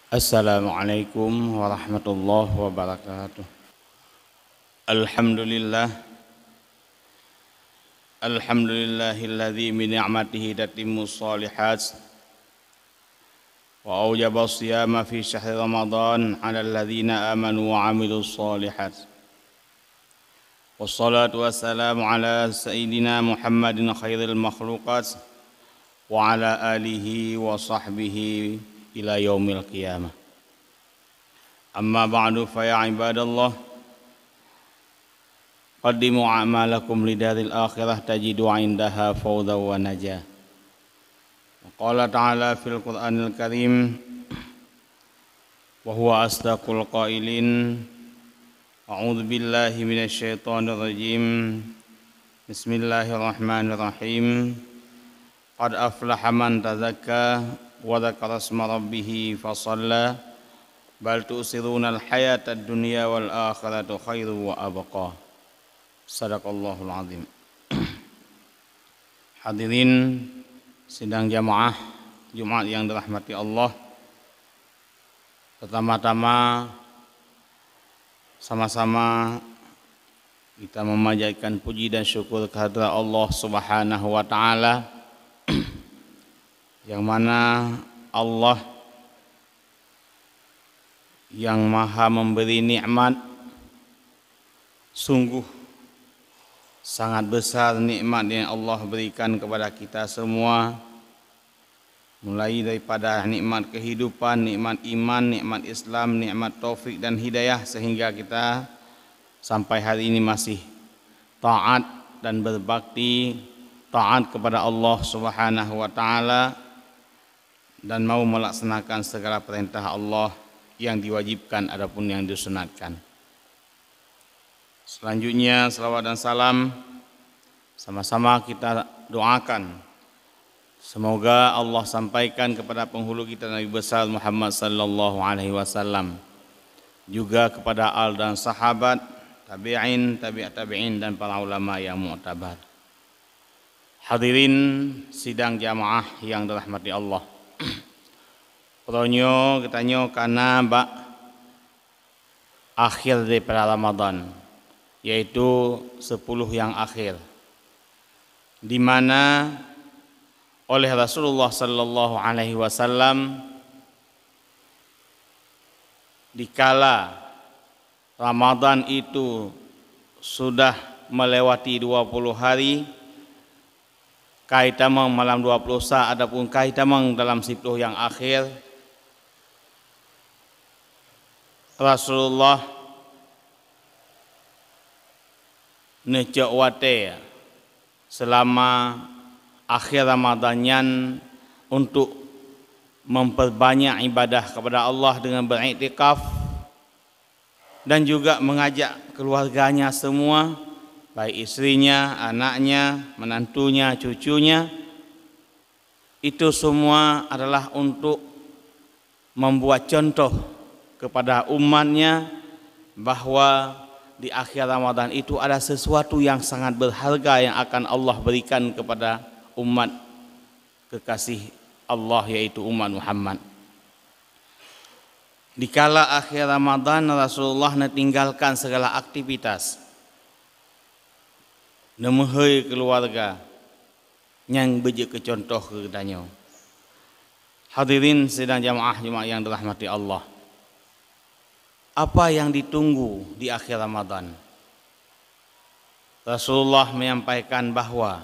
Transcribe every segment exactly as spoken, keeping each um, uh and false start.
Assalamualaikum warahmatullahi wabarakatuh. Alhamdulillah. Alhamdulillahilladzi bi ni'matihi tatimmus shalihat. Wa aujaba shiyama fi syahri Ramadan 'alal ladzina amanu wa 'amilus shalihat. Wassalatu wassalamu ala sayyidina Muhammadin khairil makhluqat wa ala alihi wa sahbihi ila yaumil qiyamah. Amma ba'du, fa ya ibadallah, qaddimu a'malakum lidaril akhirah tajidu 'indaha fawzan wa najah. Wa qala ta'ala fil Qur'anil Karim, wa huwa asdaqul qailin, a'udzu billahi minasy syaithanir rajim. Bismillahirrahmanirrahim. Qad aflaha man tazakka wa dzakara isma rabbih fa shalla, bal tu'tsirunal hayatad dunya wal akhiratu khairu wa abqa. Sadaqallahul azim. Hadirin sidang jamaah Jumat yang dirahmati Allah, pertama-tama sama-sama kita memanjatkan puji dan syukur kehadrat Allah Subhanahu wa Ta'ala, yang mana Allah yang Maha Memberi nikmat. Sungguh sangat besar nikmat yang Allah berikan kepada kita semua, mulai daripada nikmat kehidupan, nikmat iman, nikmat Islam, nikmat taufik dan hidayah, sehingga kita sampai hari ini masih taat dan berbakti, taat kepada Allah Subhanahu wa Ta'ala, dan mau melaksanakan segala perintah Allah yang diwajibkan adapun yang disunatkan. Selanjutnya, salawat dan salam sama-sama kita doakan. Semoga Allah sampaikan kepada penghulu kita Nabi besar Muhammad sallallahu alaihi wasallam, juga kepada al dan sahabat, tabi'in, tabi' tabi'in, dan para ulama yang muktabar. Hadirin sidang jamaah yang dirahmati Allah. Uroe geutanyoe kana bak akhir daripada Ramadan, yaitu sepuluh yang akhir, di mana oleh Rasulullah sallallahu alaihi wasallam, dikala Ramadan itu sudah melewati dua puluh hari, kai tamong malam dua puluh sa ataupun kai tamong dalam siploh nyang akhé, Rasulullah neucok watée seulama akhé Ramadan nyan untuk memperbanyak ibadah kepada Allah dengan beriktikaf dan juga mengajak keluarganya semua, baik istrinya, anaknya, menantunya, cucunya. Itu semua adalah untuk membuat contoh kepada umatnya bahwa di akhir Ramadan itu ada sesuatu yang sangat berharga yang akan Allah berikan kepada umat kekasih Allah, yaitu umat Muhammad. Dikala akhé Ramadan, Rasulullah neutinggalkan segala aktivitas, neumeuhôi keuluwarga nyang beujeuet keu cuntoh keu geutanyoe. Hadirin sidang jamaah Jumat nyang dirahmati Allah, apa yang ditunggu di akhir Ramadan? Rasulullah menyampaikan bahwa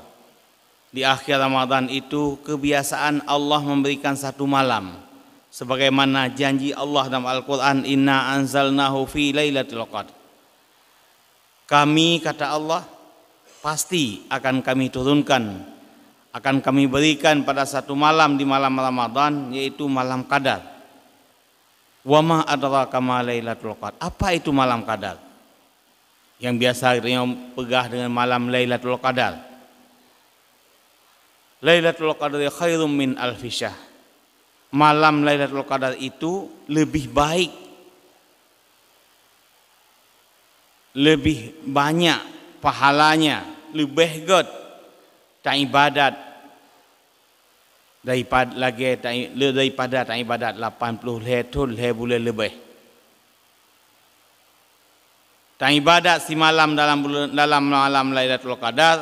di akhir Ramadan itu kebiasaan Allah memberikan satu malam, sebagaimana janji Allah dalam Al-Quran, "Inna anzalnahu fi lailatul qadr." Kami, kata Allah, pasti akan Kami turunkan, akan Kami berikan pada satu malam di malam Ramadan, yaitu malam Qadar. "Wa ma adraka ma lailatul qadar." Apa itu malam Qadar? Yang biasa geutanyoe peugah dengan malam Lailatul Qadar. "Lailatul Qadri khairum min alfi syahr." Malam Lailatul Qadar itu lebih baik, lebih banyak pahalanya, leubeh gét taibadat Daripad-, lagée ta-, le-, daripada taibadat lapan ploh lhée thon lhée buleuen leubeh. Taibadat simalam dalam buleuen, dalam malam Lailatul Qadar,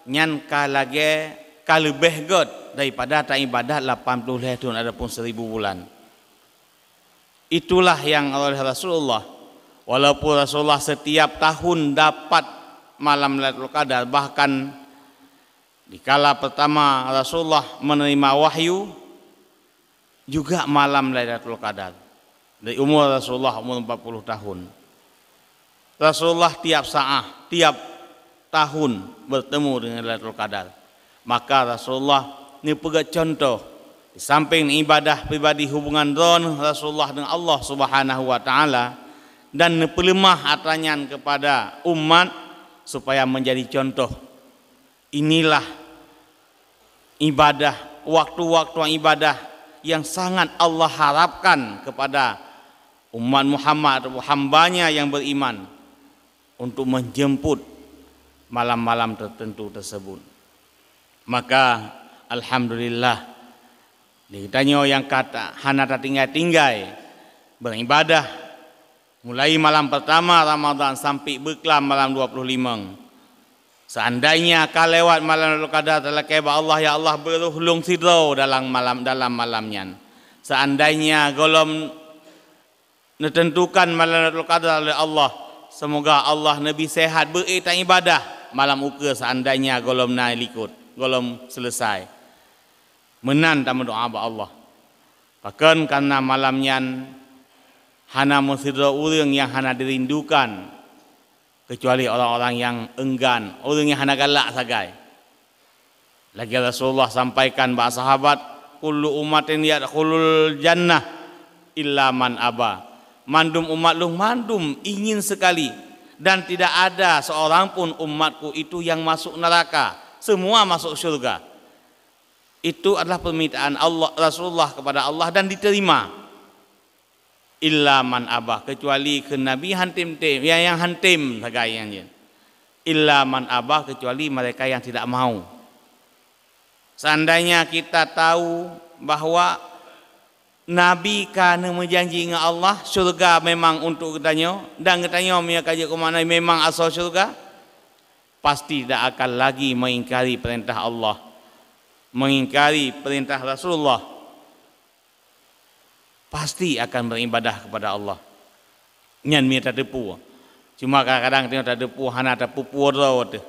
nyan ka lagée, ka leubeh gét daripada taibadat lapan ploh lhée thon ataupun seribu bulan. Itulah yang oleh Rasulullah. Walaupun Rasulullah setiap tahun dapat malam Lailatul Qadar, bahkan di kala pertama Rasulullah menerima wahyu, juga malam Lailatul Qadar. Dari umur Rasulullah umur empat puluh tahun. Rasulullah tiap saat, tiap tahun bertemu dengan Lailatul Qadar. Maka Rasulullah neupeugét contoh, di samping ibadah pribadi hubungan droeneuh Rasulullah dengan Allah Subhanahu wa Ta'ala, dan neupeuleumah atra nyan kepada umat supaya menjadi contoh. Inilah ibadah, waktu-waktu ibadah yang sangat Allah harapkan kepada umat Muhammad atau hamba-Nya yang beriman untuk menjemput malam-malam tertentu tersebut. Maka, alhamdulillah, di geutanyoe nyang ka ta-, hana tatinggai-tinggai beribadah, mulai malam pertama Ramadhan sampai beuklam malam dua puluh limong. Seandainya ka lewat malam Lailatul Qadar, talakée bak Allah, "Ya Allah, beuroh lôn sidroe dalam malam, dalam malam nyan." Seandainya gohlom neuteuntukan malam Lailatul Qadar lé Allah, semoga Allah neubi sehat beu-ék taibadah malam ukeue seandainya gohlom na likot, gohlom selesai. Meunan tameudoá bak Allah. Pakon? Karena malam nyan hana meusidroe ureuëng nyang hana dirindukan, kecuali orang-orang nyang enggan, ureuëng nyang hana galak sagai. Lagée Rasulullah sampaikan bak sahabat, "Kullu ummatin yadkhulul jannah illa man aba." Mandum umat lôn mandum ingin sekali, dan tidak ada seorang pun umatku itu yang masuk neraka. Semua masuk syurga. Itu adalah permintaan Allah, Rasulullah kepada Allah dan diterima. Illa man aba, kecuali keu Nabi han tem-tem, ya, nyang han tem sagai nyan. Illa man aba, kecuali mereka yang tidak mau. Seandainya kita tahu bahwa Nabi ka neumeujanji ngon Allah, syurga memang untuk geutanyoe, dan geutanyoe meunyoe ka jeuet keu Nabi memang asoe syurga, pasti tidak akan lagi mengingkari perintah Allah, mengingkari perintah Rasulullah. Pasti akan beribadah kepada Allah. Nyan meunyoe tateupeue. Cuma kadang-kadang tanyoe tateupeue hana tapeupuwoe droe teuh.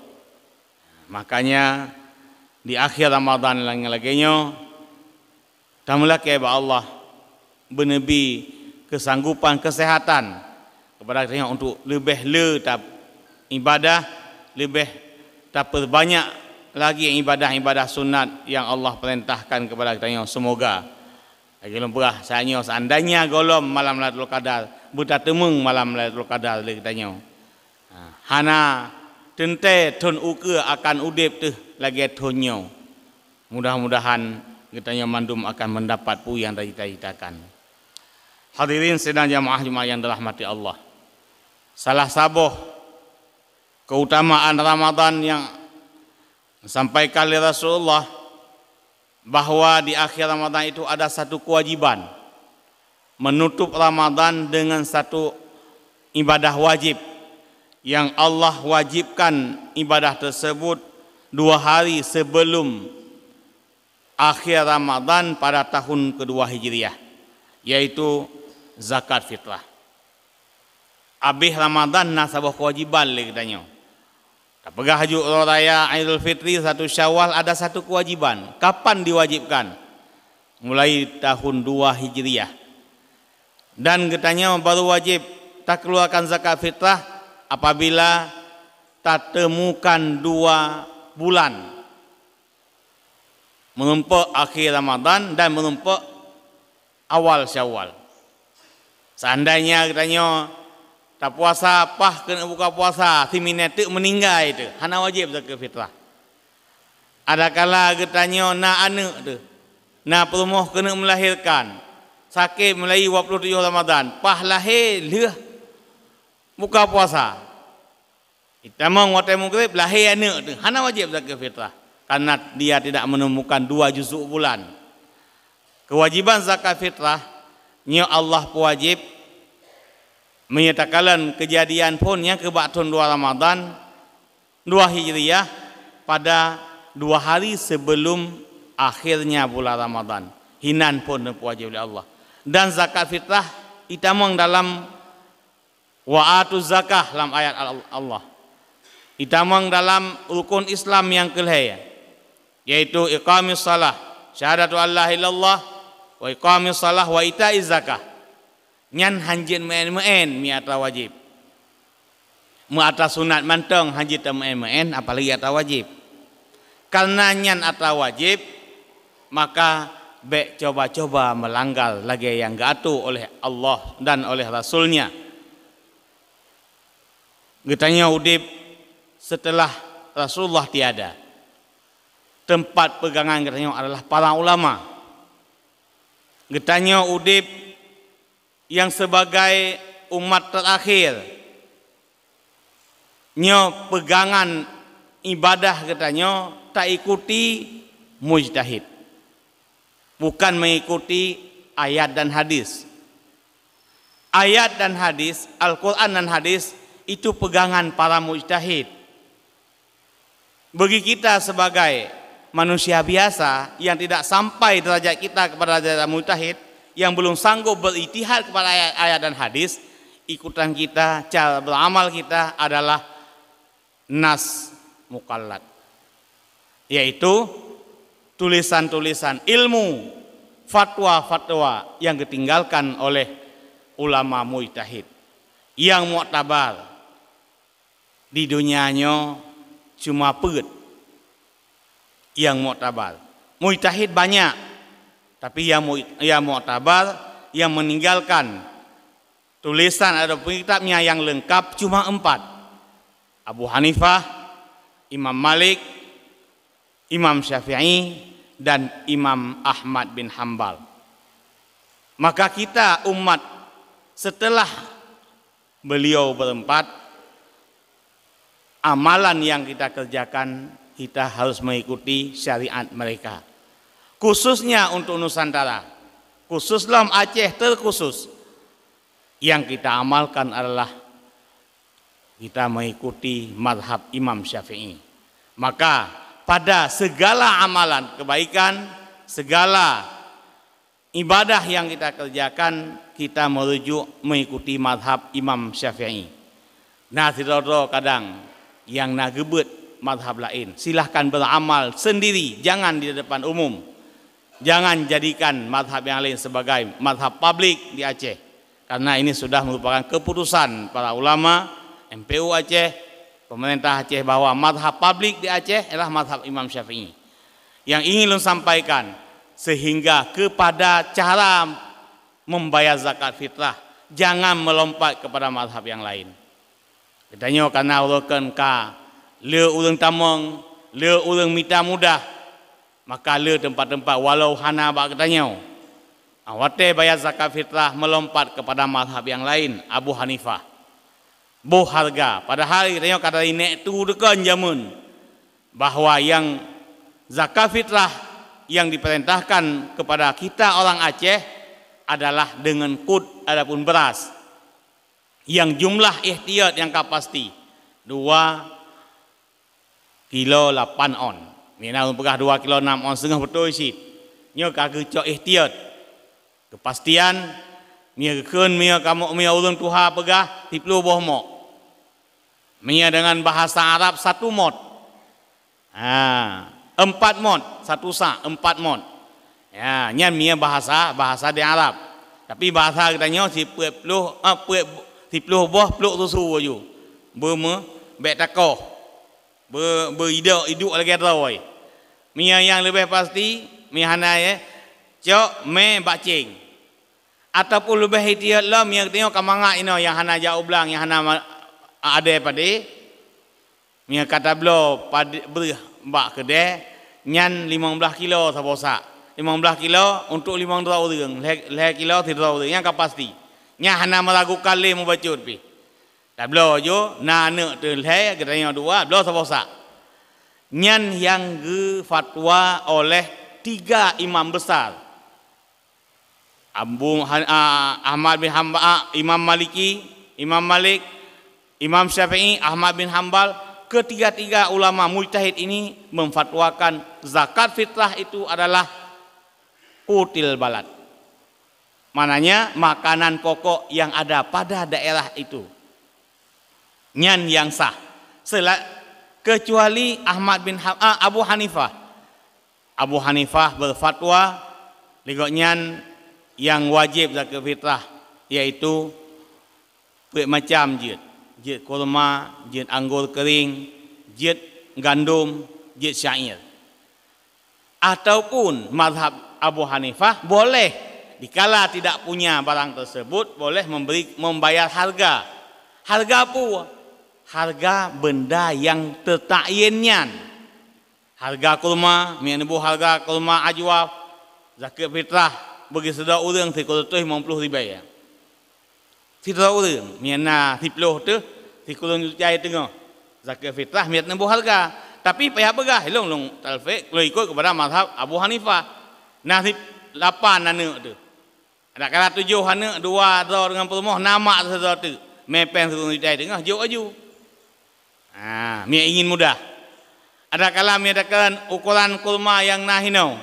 Makanya, di akhir Ramadhan nyang lagée nyoe, tameulakée bak Allah beuneubi keusanggupan, keuseuhatan kepada geutanyoe untuk leubeh le ta-, ibadah, leubeh tapeurbanyak lagi ibadah-ibadah sunat nyang Allah peurintahkan kepada geutanyoe. Semoga, lagée lôn peugah, saat nyoe seandainya gohlom malam Lailatul Qadar, beutateumeung malam Lailatul Qadar lé geutanyoe. Ha, hana teuntée thon ukeue akan udeb teuh lagée thon nyoe. Mudah-mudahan geutanyoe mandum akan mendapat peue nyang tacita-citakan. Hadirin sidang jamaah Jumat nyang dirahmati Allah. Salah saboh keutamaan Ramadhan nyang disampaikan lé Rasulullah, bahwa di akhir Ramadhan itu ada satu kewajiban. Menutup Ramadhan dengan satu ibadah wajib, yang Allah wajibkan ibadah tersebut dua hari sebelum akhir Ramadhan pada tahun kedua Hijriah, yaitu zakat fitrah. Abéh Ramadhan na saboh kewajiban lé geutanyoe. Tapeugah aju uroe raya Idul Fitri, satu Syawal, ada satu kewajiban. Kapan diwajibkan? Mulai tahun dua Hijriah. Dan geutanyoe baru wajib takeuluarkan zakat fitrah apabila tateumukan dua bulan. Meurumpok akhé Ramadhan dan meurumpok awal Syawal. Seandainya geutanyoe tapuasa, paih keuneuk buka puasa, siminée teuk meuninggai teuh, hana wajéb zakat fitrah. Adakala geutanyoe na aneuëk teuh, na peurumoh keuneuk meulahérkan, sakét mulai dua puluh tujoh Ramadhan, paih lahé lheueh buka puasa. Itamong watée meugreb lahé aneuëk teuh, hana wajéb zakat fitrah, karena dia tidak menemukan dua juzuk bulan. Keuwajéban zakat fitrah nyoe Allah peuwajéb meunyoe takalon keujadian phon nyang keu bak thon dua Ramadhan, dua Hijriah, pada dua hari sebelum akhirnya bulan Ramadhan. Hinan phon neupeuwajéb lé Allah. Dan zakat fitrah itamong dalam "Wa atuz zakah" lam ayat Al-, Allah. Itamong dalam rukun Islam nyang keulhée, yaitu iqamis salah, syahadatu an la ilaha illallah, wa iqamis salah, wa itaiz zakah. Nyan hanjeuet meu'én-meu'én mi atra wajéb. Meu atra sunat mantong hanjeuet tameu'én-meu'én, apalagi atra wajéb. Karena nyan atra wajéb, maka bék coba-coba meulanggar lagée nyang geuatoe oleh Allah dan oleh Rasul-Nya. Geutanyoe udeb seuteulah Rasulullah tiada. Teumpat peugangan geutanyoe adalah para ulama. Geutanyoe udeb nyang sibagai umat teurakhé. Nyoe peugangan ibadah geutanyoe taikuti mujtahid, bukan mengikuti ayat dan hadis. Ayat dan hadis, Al-Quran dan hadis, itu peugangan para mujtahid. Bagi kita sebagai manusia biasa yang tidak sampai derajat kita kepada derajat mujtahid, yang belum sanggup berijtihad kepada ayat-ayat dan hadis, ikutan kita, cara beramal kita adalah nas muqallad, yaitu tulisan-tulisan ilmu, fatwa-fatwa yang ditinggalkan oleh ulama mujtahid yang muktabar. Di dunia nyoe cuma peuet nyang muktabar. Mujtahid banyak, tapi yang mu-, yang muktabar, yang meninggalkan tulisan atau kitabnya yang lengkap cuma empat. Abu Hanifah, Imam Malik, Imam Syafi'i, dan Imam Ahmad bin Hambal. Maka kita umat setelah beliau berempat, amalan yang kita kerjakan, kita harus mengikuti syariat mereka. Khususnya untuk Nusantara, khusus lom Aceh terkhusus, yang kita amalkan adalah kita mengikuti mazhab Imam Syafi'i. Maka, pada segala amalan kebaikan, segala ibadah yang kita kerjakan, kita merujuk mengikuti mazhab Imam Syafi'i. Nah, sidroe-droe kadang nyang na geubeuet mazhab laén, silahkan beramal sendiri, jangan di depan umum. Jangan jadikan mazhab yang lain sebagai mazhab publik di Aceh, karena ini sudah merupakan keputusan para ulama, M P U Aceh, pemerintah Aceh, bahwa mazhab publik di Aceh adalah mazhab Imam Syafi'i. Yang ingin lôn sampaikan, sehingga kepada cara membayar zakat fitrah, jangan melompat kepada mazhab yang lain. Geutanyoe kana urokan ka le ureuëng tamong, le ureuëng mita mudah, maka le teumpat-teumpat walau hana bak geutanyoe. Watée bayar zakat fitrah melompat kepada mazhab yang lain, Abu Hanifah. Boh harga, padahal geutanyoe ka dari nek tu deukon jameun bahwa yang zakat fitrah yang diperintahkan kepada kita orang Aceh adalah dengan kut adapun beras yang jumlah ihtiyat yang ka pasti dua kilo lapan on. Mina ureuëng peugah dua kilo enam on, seungoh beutôi cit. Nyoe ka geucok ihtiyat. Keupastian, mie geukheun mie kamoe mie ureuëng tuha peugah siploh boh mok. Mie dengan bahasa Arab satu mot. Ha, empat mot, satu sa, empat mot. Ya, nyan mie bahasa, bahasa di Arab. Tapi bahasa geutanyoe sipeuet ploh, eh, peuet, siploh boh plôk susu aju. Beume, bék takoh. Be-, beidok iduk lagée droe. Mie nyang leubeh pasti, mie hana, ya, cok mie baceng. Ataupun leubeh ihtiyat lom, mie geutanyoe ka mangat inoe nyang hana jak u blang, nyang hana ma-, adé padé. Mie ka tabloe padé breueh bak keudée, nyan limong blaih kilo saboh sak. Limong blaih kilo untuk limong droe ureuëng, lhée, lhée kilo sidroe ureuëng, nyang ka pasti. Nyan hana meuragukan lé mubacut pih. Tabloe ju, na aneuëk teuh lhée, geutanyoe dua, bloe saboh sak. Nyan nyang geufatwa oleh tiga imam besar. Abu Han-, a, Ahmad bin Hambal, a, Imam Maliki, Imam Malik, Imam Syafi'i, Ahmad bin Hambal, ketiga-tiga ulama mujtahid ini memfatwakan zakat fitrah itu adalah qutil balad. Maknanya, makanan pokok yang ada pada daerah itu. Nyan yang sah. Sela-, kecuali Ahmad bin Ha-, a, Abu Hanifah. Abu Hanifah berfatwa, lé gobnyan nyang wajéb zakat fitrah, yaitu peuet macam jeuet. Jeuet kurma, jeuet anggô keuring, jeuet gandom, jeuet syair. Ataupun mazhab Abu Hanifah boleh, dikala tidak punya barang tersebut, boleh memberi, membayar harga. Harga apa? Harga benda yang tertakyin nyan. Harga kurma, miet neuboh harga kurma ajwaf, zakat fitrah bagi sidroe ureuëng sikureueng reutôh limong ploh ribèe. Sidroe ureuëng, miet na siploh teuh, sikureueng juta teungoh. Zakat fitrah miet neuboh harga. Tapi payah peugah, lôn, lôn talfik, lôn ikot kepada mazhab Abu Hanifah. Na si lapan aneuk teuh. Adakala tujoh aneuk, dua droe deungon peurumoh, na mak sidroe teuk. Mé péng sikureueng juta teungoh, jok laju. Ha, miet ingin mudah. Adakala miet takheun ukuran kurma nyang na hinoe.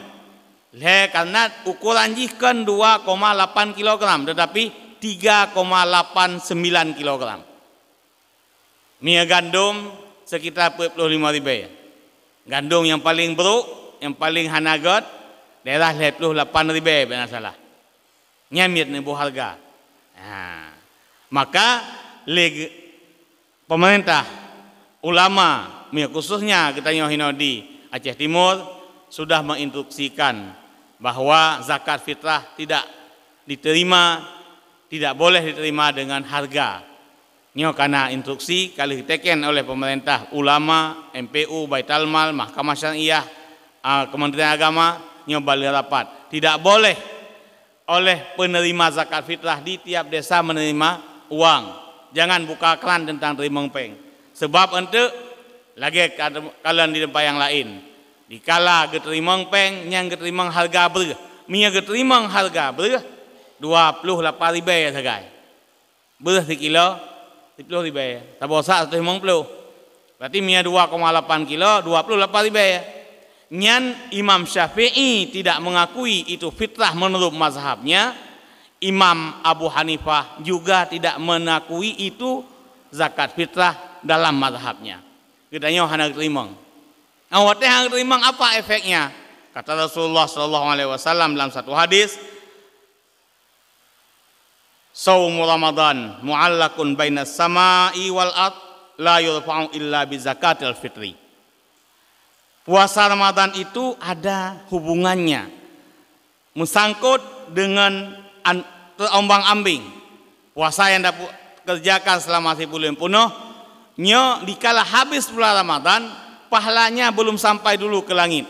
Lhèe karena ukuran jih kan dua koma lapan kilogram, tetapi tiga koma lapan sembilan kilogram. Miet gandom sekitar peuet ploh limong ribèe. Gandom nyang paléng brôk, nyang paléng hana göt, daerah lhèe ploh lapan ribèe, bèk na salah. Nyan miet neuboh harga. Ha. Maka lé ge-, pemerintah, ulama, khususnya geutanyoe hinoe di Aceh Timur, sudah menginstruksikan bahwa zakat fitrah tidak diterima, tidak boleh diterima dengan harga. Nyoe kana instruksi ka lheueh teken oleh pemerintah, ulama, M P U, Baitalmal, Mahkamah Syariah, a, Kementerian Agama, nyoe bak lheueh rapat. Tidak boleh oleh penerima zakat fitrah di tiap desa menerima uang. Jangan buka keran tentang teurimong péng. Sebab eunteuk lagèe ka-, kalon di teumpat nyang laén. Dikala geuteurimong péng, nyang geuteurimong harga breueh. Meunyoe geuteurimong harga breueh, dua ploh lapan ribèe sagai. Breueh sikilo siploh ribèe, saboh sak seratus limong ploh. Berarti meunyoe dua koma lapan kilo, dua ploh lapan ribèe. Nyan Imam Syafi'i tidak mengakui itu fitrah menurut mazhabnya. Imam Abu Hanifah juga tidak mengakui itu zakat fitrah dalam mazhabnya. Geutanyoe hana geuteurimong. Nah, watèe hana geuteurimong, apa efeknya? Kata Rasulullah sallallahu alaihi wasallam dalam satu hadis, "Saumu Ramadan mu'allakun bainas sama'i wal ard, la yurfa'u illa bi zakatil fitri." Puasa Ramadan itu ada hubungannya, meusangkot deungon an-, teuombang-ambing. Puasa nyang tapu-, kerjakan selama sibuleuen peunoh, nyoe dikala habis bulan Ramadan, pahalanya belum sampai dulu ke langit.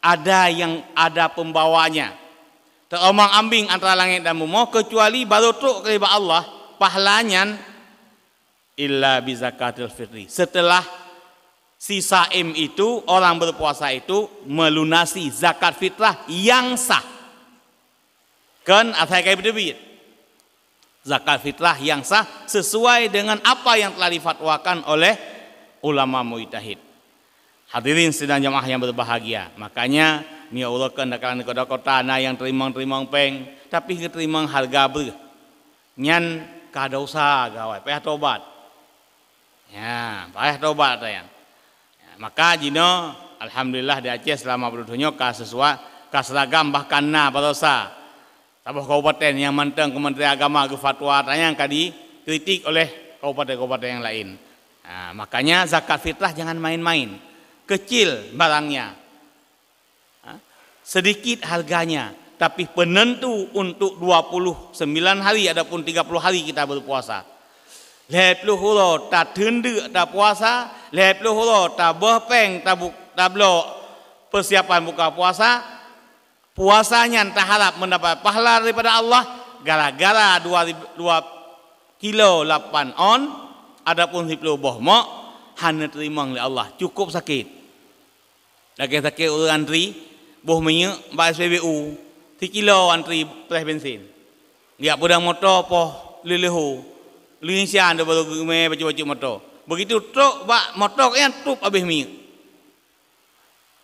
Ada yang ada pembawanya. Teuombang-ambing antara langét dan bumoe, keucuali barô trok keudéh bak Allah, pahala nyan illa bi zakatil fitri. Setelah si saim itu, orang berpuasa itu, melunasi zakat fitrah yang sah. Kon asai ka beuteubiet. Zakat fitrah yang sah sesuai dengan apa yang telah difatwakan oleh ulama mujtahid. Hadirin sidang jamaah yang berbahagia, makanya meunyoe uroe kon dakala di kota-kota na nyang teurimong-teurimong péng, tapi geuteurimong harga breueh, nyan ka dosa gawai, payah tobat. Ya, payah tobat ata nyan. Ya, maka jinoe, alhamdulillah, di Aceh selama beureudôh nyoe ka sesuai, ka seragam, bahkan na barosa saboh kabupaten nyang mantong Kementerian Agama geufatwa, ata nyan ka dikritik oleh kabupaten-kabupaten nyang laén. Ha, makanya zakat fitrah jangan main-main. Kecil barangnya. Ha, sedikit harganya, tapi penentu untuk dua puluh sembilan hari ataupun tiga puluh hari kita berpuasa. Lhèe ploh uroe tateundeuk tapuasa, lhèe ploh uroe taböh péng, tabu-, tabloe persiapan buka puasa, puasa nyan taharap mendapat pahala daripada Allah gara-gara dua ribu, dua kilo lapan on, adapun siploh boh mok hana teurimong lé Allah, cukup sakét. Lagèe sakét ureueng antri boh minyeuk bak S P B U, Sikilo antri preh bensin. Geujak peudong moto poh leuleuhu. Leunsyan dua baru geumé bacut-bacut moto. Beugitu trok bak moto nyan trup abéh minyeuk.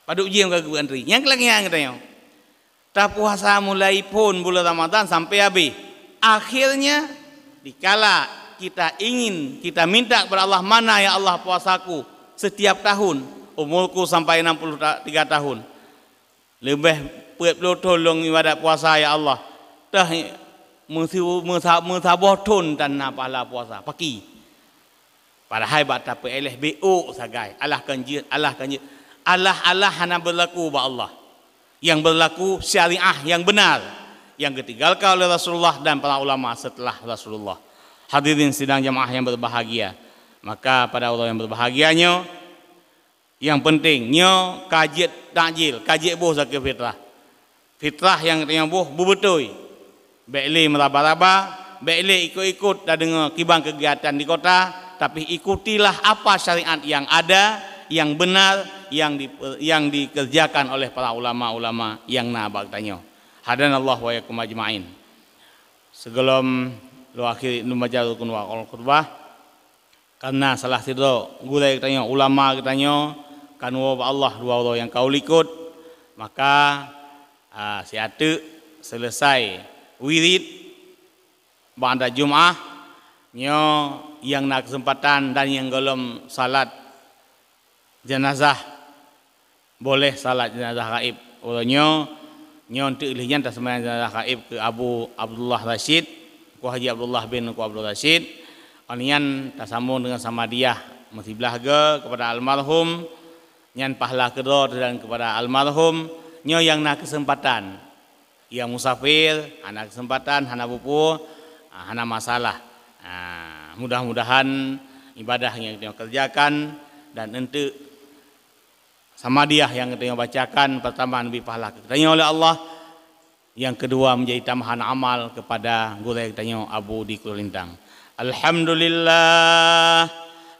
Padub jeuem ka geupeuantri. Nyang keu lagèe nyan geutanyoe. Tapuasa mulai phon buleuen Ramadhan sampai abéh. Akhirnya, dikala kita ingin, kita minta kepada Allah, "Mana ya Allah puasaku setiap tahun, umurku sampai enam puluh tiga tahun?" Leubeh peuet ploh thon lôn ibadat puasa, ya Allah. Teuh meusi-, meusa-, meusaboh thon tan na pahala puasa. Paki. Padahai bak tapeuéléh beuôk sagai. Alah kon jeuet, alah kon jeuet. Alah-alah hana beulaku bak Allah. Yang beulaku syariah yang benar yang geutinggalkan oleh Rasulullah dan para ulama setelah Rasulullah. Hadirin sidang jamaah yang berbahagia. Maka pada uroe yang berbahagia nyoe, nyang peunteng nyoe ka jeuet takjil, ka jeuet boh zakeuet fitrah. Fitrah nyang geutanyoe boh beubeutôi. Bék lé meuraba-raba, bék lé ikot-ikot tadeungoe kiban keugiatan di kota, tapi ikutilah apa syariat yang ada, yang benar, yang di, yang dikerjakan oleh para ulama-ulama nyang na bak geutanyoe. Hadanallahu wa iyyakum ajma'in. Sigohlom lôn akhiri lôn baca rukun awal khutbah. Kareuna salah sidroe gurée geutanyoe, ulama geutanyoe, ka neuwoe bak Allah dua uroe nyang ka u likot, maka, a, siateuk seuleusai wirid ba'da Jumaah, nyoe nyang na keuseumpatan dan nyang gohlom salat jeunazah, boleh salat jeunazah gaib. Uroe nyoe, nyoe teuk lheueh nyan taseumayang jeunazah gaib keu Abu Abdullah Rashid, Teungku Haji Abdullah bin Teungku Abdul Rashid. Ngon nyan tasambong deungon Samadiyah meusiblah goe keupada almarhum, nyan pahala keudroe teuh dan keupada almarhum. Nyoe nyang na keuseumpatan. Nyang musafir, hana keuseumpatan, hana bupu, ah, hana masalah. Ah, mudah-mudahan ibadah nyang geutanyoe keureujakan dan eunteuk Samadiyah nyang geutanyoe bacakan, pertama, neubri pahala keu geutanyoe lé Allah, nyang keudua, menjadi tambahan amal keupada gurée geutanyoe Abu di Krueng Lintang. Alhamdulillah,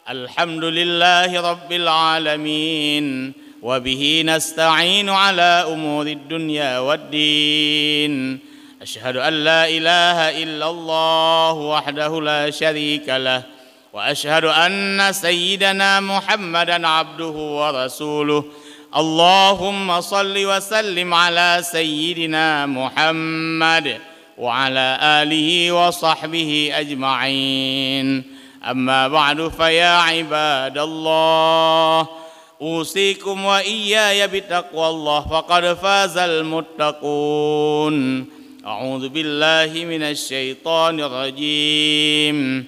alhamdulillahi rabbil alamin, wa bihi nasta'inu ala umurid dunya wad din. Asyhadu an la ilaha illallah wahdahu la syarika lah, wa asyhadu anna sayyidana Muhammadan abduhu wa rasuluh. Allahumma salli wa sallim ala sayyidina Muhammad wa ala alihi wa sahbihi ajma'in. Amma ba'du, fa ya ibadallah, usikum wa iyyaya bitaqwallah, faqad fazal muttaqun. A'udzu billahi minasy syaithanir rajim.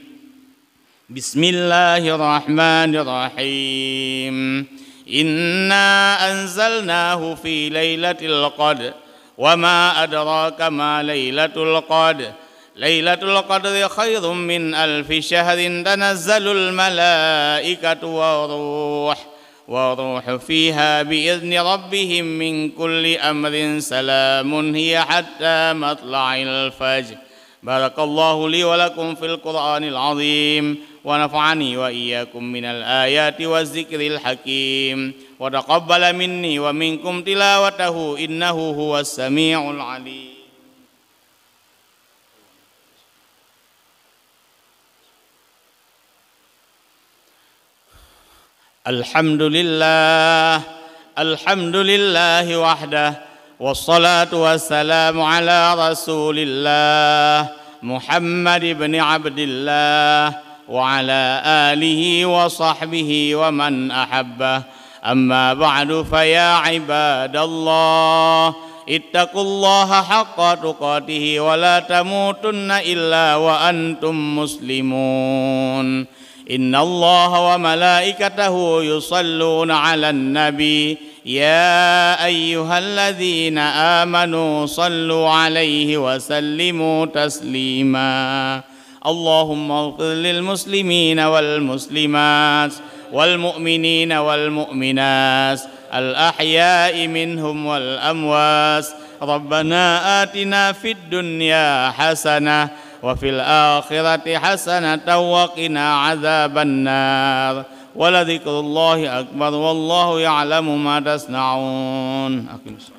Bismillahirrahmanirrahim. Inna anzalnahu fi lailatul qadr. Wa ma adraka ma lailatul qadr. Lailatul qadri khairum min alfi syahrin, tanazzalul malaikatu war ruh. War ruhu fiha bi idzni rabbihim min kulli amrin, salamun hiya hatta matla'il fajr. Barakallahu li wa lakum fil Qur'anil azim, wa nafa'ani wa iyyakum minal ayati waz zikril hakim, wa taqabbala minni wa minkum tilawatahu, innahu huwas samiul alim. Alhamdulillah, alhamdulillahi wahdah, wassalatu wassalamu ala Rasulillah, Muhammad ibn Abdillah, wa ala alihi wa sahbihi wa man ahabbah. Amma ba'du, fa ya ibadallah, ittaqullaha haqqa tuqatihi wa la tamutunna illa wa antum muslimun. Innallaha wa malaikatahu yusalluna 'alan nabi, ya ayyuhalladzina amanu sallu 'alaihi wa sallimu taslima. Allahumma ighfir lil muslimina wal muslimat, wal mu'minina wal mu'minat, al ahya'i minhum wal amwat. Rabbana atina fid dunya hasanah, wa fil akhirati hasanatan wa qina adzabannar. Wa la dzikrullahi akbar, wallahu ya'lamu ma tasna'un. Aqimus